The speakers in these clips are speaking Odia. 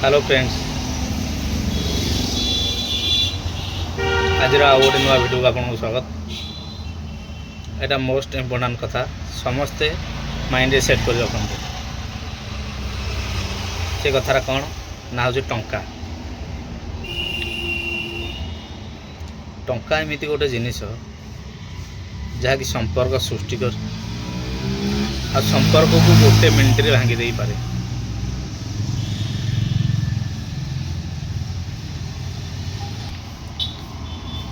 ହ୍ୟାଲୋ ଫ୍ରେଣ୍ଡସ୍, ଆଜିର ଆଉ ଗୋଟେ ନୂଆ ଭିଡ଼ିଓକୁ ଆପଣଙ୍କୁ ସ୍ୱାଗତ। ଏଇଟା ମୋଷ୍ଟ ଇମ୍ପୋର୍ଟାଣ୍ଟ କଥା, ସମସ୍ତେ ମାଇଣ୍ଡରେ ସେଟ୍ କରି ରଖନ୍ତୁ। ସେ କଥାଟା କ'ଣ ନା ହେଉଛି ଟଙ୍କା। ଟଙ୍କା ଏମିତି ଗୋଟେ ଜିନିଷ ଯାହାକି ସମ୍ପର୍କ ସୃଷ୍ଟି କରେ ଆଉ ସମ୍ପର୍କକୁ ଗୋଟେ ମିନିଟ୍ରେ ଭାଙ୍ଗି ଦେଇପାରେ।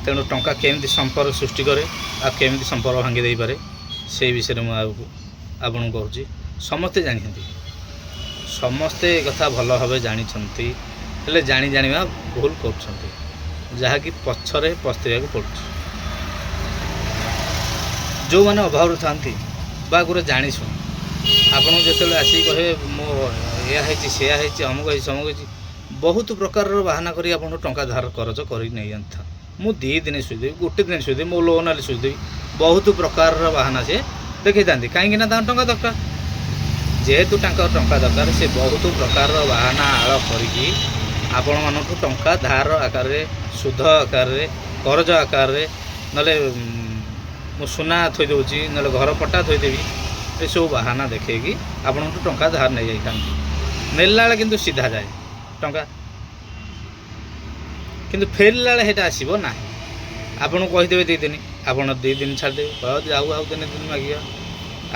ତେଣୁ ଟଙ୍କା କେମିତି ସମ୍ପର୍କ ସୃଷ୍ଟି କରେ ଆଉ କେମିତି ସମ୍ପର୍କ ଭାଙ୍ଗି ଦେଇପାରେ, ସେଇ ବିଷୟରେ ମୁଁ ଆଉ ଆପଣଙ୍କୁ କହୁଛି। ସମସ୍ତେ ଜାଣିଛନ୍ତି, ସମସ୍ତେ ଏ କଥା ଭଲ ଭାବେ ଜାଣିଛନ୍ତି, ହେଲେ ଜାଣି ଜାଣିବା ଭୁଲ କରୁଛନ୍ତି, ଯାହାକି ପଛରେ ପସ୍ତେଇବାକୁ ପଡ଼ୁଛି। ଯେଉଁମାନେ ଅଭାବରେ ଥାନ୍ତି ବା ଗୋଟେ ଜାଣିଶୁଣି ଆପଣଙ୍କୁ ଯେତେବେଳେ ଆସିକି କହିବେ, ମୋ ଏଇଆ ହେଇଛି, ସେୟା ହେଇଛି, ଅମୁକ ହେଇଛି, ସମୁକ ହେଇଛି, ବହୁତ ପ୍ରକାରର ବାହାନା କରି ଆପଣଙ୍କୁ ଟଙ୍କା ଧାର କରଜ କରି ନେଇଯାଆନ୍ତି। ମୁଁ 2 ଦିନ ସୁଝିଦେବି, ଗୋଟେ ଦିନ ସୁଝିଦେବି, ମୋ ଲୋନ୍ ହେଲେ ସୁଝିଦେବି, ବହୁତ ପ୍ରକାରର ବାହାନା ସେ ଦେଖେଇଥାନ୍ତି। କାହିଁକି ନା ତାଙ୍କ ଟଙ୍କା ଦରକାର। ଯେହେତୁ ତାଙ୍କର ଟଙ୍କା ଦରକାର, ସେ ବହୁତ ପ୍ରକାରର ବାହାନା ଆଳ କରିକି ଆପଣମାନଙ୍କଠୁ ଟଙ୍କା ଧାର ଆକାରରେ, ସୁଧ ଆକାରରେ, କରଜ ଆକାରରେ, ନହେଲେ ମୁଁ ସୁନା ଥୋଇଦେଉଛି, ନହେଲେ ଘର ପଟା ଥୋଇଦେବି, ଏସବୁ ବାହାନା ଦେଖେଇକି ଆପଣଙ୍କଠୁ ଟଙ୍କା ଧାର ନେଇଯାଇଥାନ୍ତି। ନେଲା ବେଳେ କିନ୍ତୁ ସିଧା ଯାଏ ଟଙ୍କା, କିନ୍ତୁ ଫେରିଲା ବେଳେ ସେଇଟା ଆସିବ ନାହିଁ। ଆପଣଙ୍କୁ କହିଦେବେ 2 ଦିନ, ଆପଣ 2 ଦିନ ଛାଡ଼ିଦେବେ, କହିବେ ଆଉ ଆଉ ଦିନେ ଦିନ ମାଗିବା,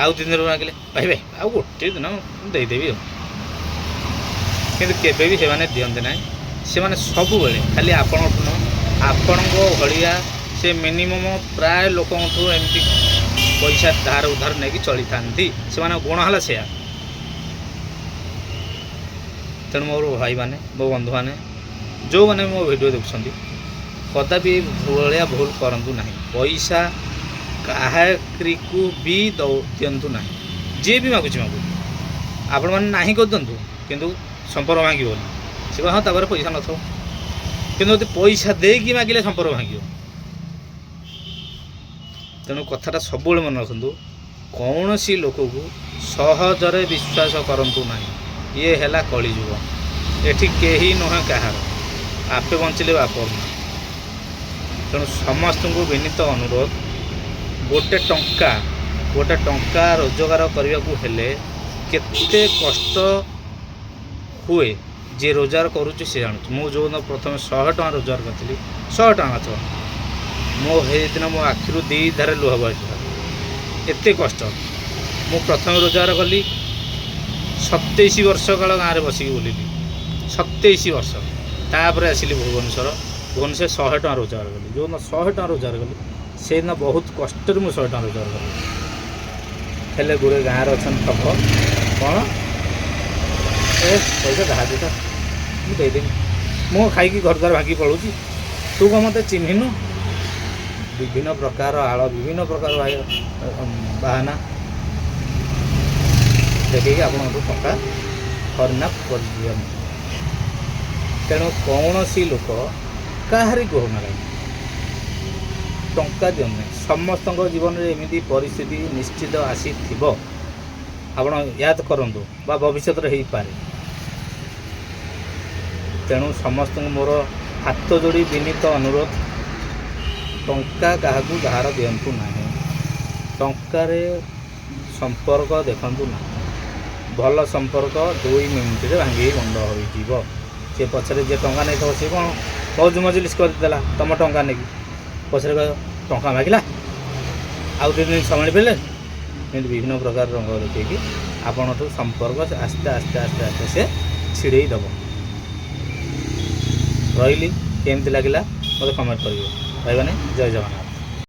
ଆଉ 3 ଦିନ ମାଗିଲେ ଭାଇ ଭାଇ ଆଉ ଗୋଟେ ଦିନ ଦେଇଦେବି ଆଉ। କିନ୍ତୁ କେବେ ବି ସେମାନେ ଦିଅନ୍ତି ନାହିଁ। ସେମାନେ ସବୁବେଳେ ଖାଲି ଆପଣଙ୍କଠୁ ନୁହଁ, ଆପଣଙ୍କ ଭଳିଆ ସେ ମିନିମମ୍ ପ୍ରାୟ ଲୋକଙ୍କଠୁ ଏମିତି ପଇସା ଧାର ଉଧାର ନେଇକି ଚଳିଥାନ୍ତି। ସେମାନଙ୍କ ଗୁଣ ହେଲା ସେୟା। ତେଣୁ ମୋର ଭାଇମାନେ, ମୋ ବନ୍ଧୁମାନେ, ଯେଉଁମାନେ ମୋ ଭିଡ଼ିଓ ଦେଖୁଛନ୍ତି, କଦାପି ଭଳିଆ ଭୁଲ କରନ୍ତୁ ନାହିଁ। ପଇସା କାହାରିକୁ ବି ଦିଅନ୍ତୁ ନାହିଁ। ଯିଏ ବି ମାଗୁଛି ମାଗୁ, ଆପଣମାନେ ନାହିଁ କରିଦିଅନ୍ତୁ, କିନ୍ତୁ ସମ୍ପର୍କ ଭାଙ୍ଗିବନି। ସେ କହିବ ହଁ ତାପରେ ପଇସା ନଥିବ, କିନ୍ତୁ ଯଦି ପଇସା ଦେଇକି ମାଗିଲେ ସମ୍ପର୍କ ଭାଙ୍ଗିବ। ତେଣୁ କଥାଟା ସବୁବେଳେ ମନେ ରଖନ୍ତୁ, କୌଣସି ଲୋକକୁ ସହଜରେ ବିଶ୍ୱାସ କରନ୍ତୁ ନାହିଁ। ଇଏ ହେଲା କଳିଯୁଗ, ଏଠି କେହି ନୁହେଁ କାହାର, ଆପେ ବଞ୍ଚିଲେ ବାପର ନା। ତେଣୁ ସମସ୍ତଙ୍କୁ ବିନୀତ ଅନୁରୋଧ, ଗୋଟେ ଟଙ୍କା ରୋଜଗାର କରିବାକୁ ହେଲେ କେତେ କଷ୍ଟ ହୁଏ, ଯିଏ ରୋଜଗାର କରୁଛି ସେ ଜାଣୁଛି। ମୁଁ ଯେଉଁଦିନ ପ୍ରଥମେ 100 ଟଙ୍କା ରୋଜଗାର କରିଥିଲି, 100 ଟଙ୍କା ମାତ୍ର, ମୋ ସେଇଦିନ ମୋ ଆଖିରୁ 2 ଧାରେ ଲୁହ ବହିଥିଲା, ଏତେ କଷ୍ଟ। ମୁଁ ପ୍ରଥମେ ରୋଜଗାର କଲି 27 ବର୍ଷ କାଳ ଗାଁରେ ବସିକି ବୁଲିଲି, 27 ବର୍ଷ। ତାପରେ ଆସିଲି ଭୁବନେଶ୍ୱର, ଭୁବନେଶ୍ୱର 100 ଟଙ୍କା ରୋଜଗାର କଲି। ଯେଉଁଦିନ 100 ଟଙ୍କା ରୋଜଗାର କଲି, ସେଇଦିନ ବହୁତ କଷ୍ଟରେ ମୁଁ 100 ଟଙ୍କା ରୋଜଗାର କଲି। ହେଲେ ଗୁଡ଼େ ଗାଁରେ ଅଛନ୍ତି ଠକ, କ'ଣ ଏ ପଇସା ଧାର ଦେଇଥା, ମୁଁ ଦେଇଦେବି, ମୁଁ ଖାଇକି ଘର ଦ୍ୱାର ଭାଙ୍ଗି ପଳାଉଛି, ତୁ କ'ଣ ମୋତେ ଚିହ୍ନିନୁ? ବିଭିନ୍ନ ପ୍ରକାର ଆଳ, ବିଭିନ୍ନ ପ୍ରକାର ବାହାନା ଦେଖେଇକି ଆପଣଙ୍କଠୁ ଟଙ୍କା ହରିନା କରିଦିଅନ୍ତି। ତେଣୁ କୌଣସି ଲୋକ କାହାରିକୁ ହେଉନା କାହିଁକି ଟଙ୍କା ଦିଅନ୍ତୁ ନାହିଁ। ସମସ୍ତଙ୍କ ଜୀବନରେ ଏମିତି ପରିସ୍ଥିତି ନିଶ୍ଚିତ ଆସିଥିବ, ଆପଣ ୟାଦ କରନ୍ତୁ ବା ଭବିଷ୍ୟତରେ ହେଇପାରେ। ତେଣୁ ସମସ୍ତଙ୍କୁ ମୋର ହାତ ଯୋଡ଼ି ବିନୀତ ଅନୁରୋଧ, ଟଙ୍କା କାହାକୁ ଧାର ଦିଅନ୍ତୁ ନାହିଁ। ଟଙ୍କାରେ ସମ୍ପର୍କ ଦେଖନ୍ତୁ ନାହିଁ। ଭଲ ସମ୍ପର୍କ 2 ମିନିଟ୍ରେ ଭାଙ୍ଗି ଗଣ୍ଡ ହୋଇଯିବ। ସେ ପଛରେ ଯିଏ ଟଙ୍କା ନେଇଥିବ ସେ କ'ଣ ମୌଜ ମଜଲିସ୍ କରିଦେଲା ତୁମ ଟଙ୍କା ନେଇକି, ପଛରେ କହିବ ଟଙ୍କା ମାଗିଲା, ଆଉ 2 ଦିନ ସମ୍ଭାଳି ପାରିଲେ। ଏମିତି ବିଭିନ୍ନ ପ୍ରକାର ରଙ୍ଗ ଦେଖେଇକି ଆପଣଠୁ ସମ୍ପର୍କ ଆସ୍ତେ ଆସ୍ତେ ଆସ୍ତେ ଆସ୍ତେ ସେ ଛିଡ଼େଇ ଦେବ। ରହିଲି, କେମିତି ଲାଗିଲା ମୋତେ କମେଣ୍ଟ କରିବେ। ଭାଇମାନେ, ଜୟ ଜଗନ୍ନାଥ।